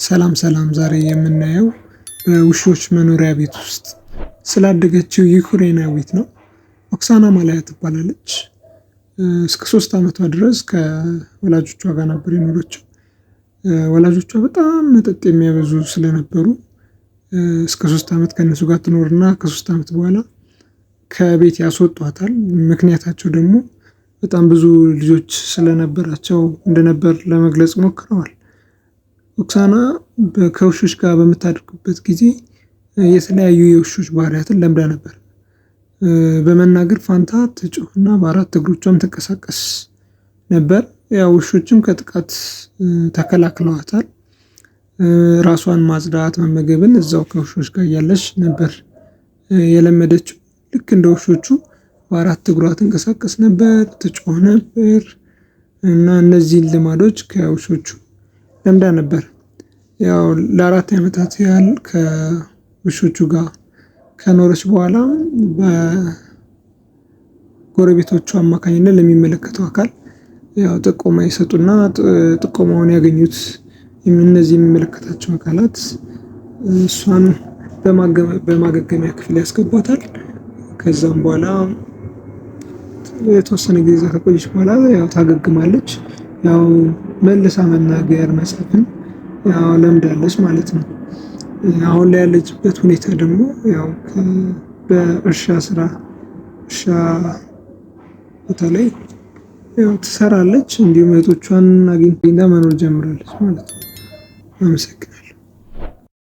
ሰላም ሰላም፣ ዛሬ የምናየው በውሾች መኖሪያ ቤት ውስጥ ስላደገችው ዩክሬናዊት ነው። ኦክሳና ማላያ ትባላለች። እስከ 3 ዓመቷ ድረስ ከወላጆቿ ጋር ነበር የኖረችው። ወላጆቿ በጣም መጠጥ የሚያበዙ ስለነበሩ እስከ 3 ዓመት ከእነሱ ጋር ትኖርና ከ3 ዓመት በኋላ ከቤት ያስወጧታል። ምክንያታቸው ደግሞ በጣም ብዙ ልጆች ስለነበራቸው እንደነበር ለመግለጽ ሞክረዋል። ኦክሳና ከውሾች ጋር በምታደርግበት ጊዜ የተለያዩ የውሾች ባህሪያትን ለምዳ ነበር። በመናገር ፋንታ ትጮህና በአራት እግሮቿም ትንቀሳቀስ ነበር። ያው ውሾችም ከጥቃት ተከላክለዋታል። ራሷን ማጽዳት፣ መመገብን እዛው ከውሾች ጋር እያለች ነበር የለመደችው። ልክ እንደ ውሾቹ በአራት እግሯ ትንቀሳቀስ ነበር፣ ትጮህ ነበር እና እነዚህን ልማዶች ከውሾቹ ለምዳ ነበር። ያው ለ4 ዓመታት ያህል ከውሾቹ ጋር ከኖረች በኋላ በጎረቤቶቿ አማካኝነት ለሚመለከተው አካል ያው ጥቆማ ይሰጡና ጥቆማውን ያገኙት እነዚህ የሚመለከታቸው አካላት እሷን በማገገሚያ ክፍል ያስገቧታል። ከዛም በኋላ የተወሰነ ጊዜ ከቆየች በኋላ ያው ታገግማለች። ያው መልሳ መናገር መጻፍን ያው ለምዳለች ማለት ነው። አሁን ላይ ያለችበት ሁኔታ ደግሞ ያው በእርሻ ስራ እርሻ ቦታ ላይ ያው ትሰራለች። እንዲሁም እህቶቿን አግኝታ መኖር ጀምራለች ማለት ነው። አመሰግናለሁ።